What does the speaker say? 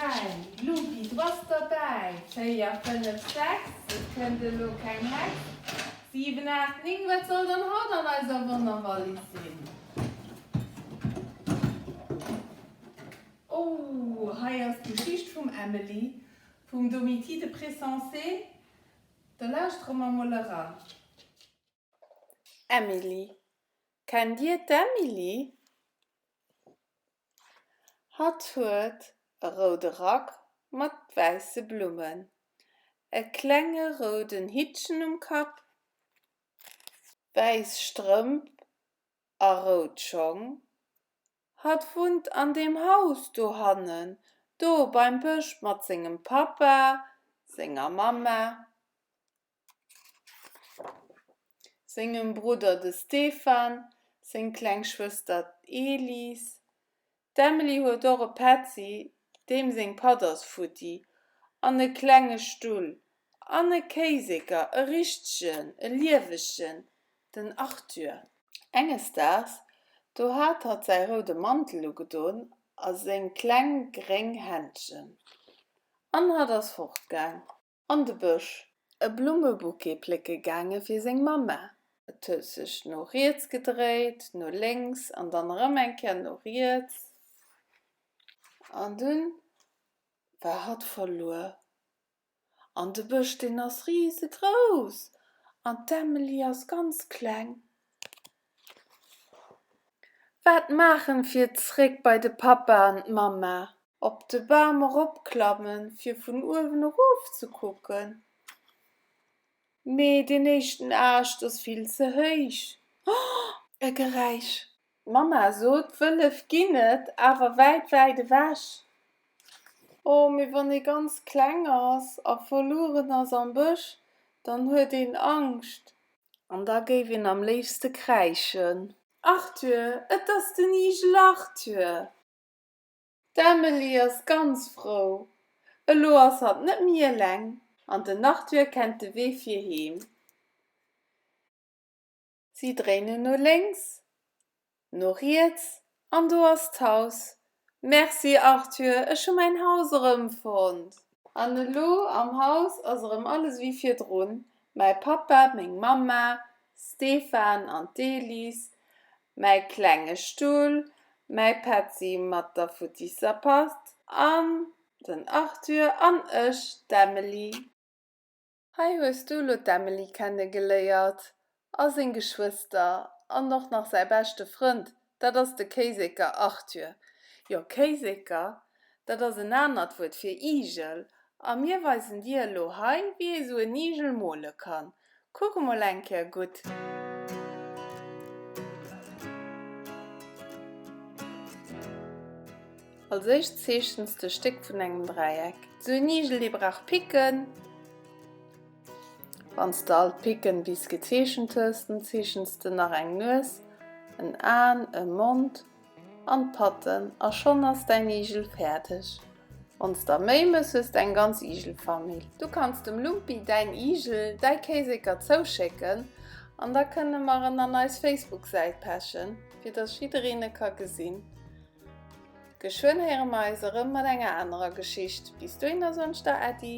3, Lumpi, du bass derbäi, 4, 5, 6, et kënnt elo keng Hex, 7, 8, 9, wat soll dann haut an eiser Wonnerwallis sinn? Oh, hei ass d'Geschicht vum Emily, vum Domitille de Pressensé, da lauschtere mer mol eran. Emily, Kennt Dir d'Emily? Hatt huet e roude Rack mat wäisse Blummen, e klenge rouden Hittchen um Kapp, wäiss Strëmp a rout Schong. Hatt wunnt an deem Haus dohannen, do beim Bësch mat sengem Pappa, senger Mamma. Sengem Brudder de Stéphane, seng kleng Schwëster d'Elise. D'Emily huet och e Petzi, deem seng Patt ass futti, an e klenge Stull, an e Kéiseker, e richtegen, e liewegen, den Arthur. Enges Daags, do hat hatt säi roude Mantel ugedon a seng kleng gréng Händschen, an hatt ass fortgaang. An de Bësch e Blummebouquet plécke gaange fir seng Mamma. Et huet sech no riets gedréit, no lénks an dann erëm eng Kéier no riets. An dunn war hatt verluer. An de Bësch, deen ass risegrouss an d'Emily ass ganz kleng. Wat maachen fir zréck bei de Pappa an d'Mamma? Op de Bam eropklammen, fir vun uewen erof ze kucken. Mee deen éischten Aascht ass vill ze héich. Oh, e Geräisch! D'Mamma sot, Wëllef ginn et, awer wäit, wäit ewech. Oh, mee wann ee ganz kleng ass a verlueren ass am Bësch, dann huet een Angscht. An da géif een am léifste kräischen. Arthur, et ass den Igel Arthur! D'Emily ass ganz frou, elo ass hatt net méi eleng an den Arthur kennt de Wee fir heem. Si dréinen no lénks, no riets an do ass d'Haus. Merci Arthur, ech hu mäin Haus erëmfonnt! An elo am Haus ass erëm alles ewéi virdrun, mäi Pappa, meng Mamma, Stéphane an d'Elise, mäi klenge Stull, mäi Petzi mat der futtisser Patt an den Arthur an ech, d'Emily. Hei hues du elo d'Emily kenne geléiert a seng Geschwëster an och nach säi beschte Frënd, dat ass de Kéiseker Arthur. Jo, Kéiseker, dat ass en anert Wuert fir Igel a mir weisen dir elo hei, wéi ee sou en Igel mole kann. Kuck emol eng Kéier gutt. Als éischt zeechens de Stéck vun engem Dräieck. Sou en Igel, dee brauch Picken. Wann s de all d'Picken bis gezeechent hues, dann zeechens de nach eng Nues, en Aen, e Mond an d'Patten a schonn ass däin Igel fäerdeg. Wann s der méi mëss, hues de eng ganz Igelfamill. Du kanns dem Lumpi däin Igel, däi Kéiseker zouschécken an da kënne mer en an eis Facebook-Säit pechen, fir dass jiddereen e ka gesinn. Geschwënn héiere mer eis erëm mat enger anerer Geschicht. Bis dohinner soen ech der Äddi.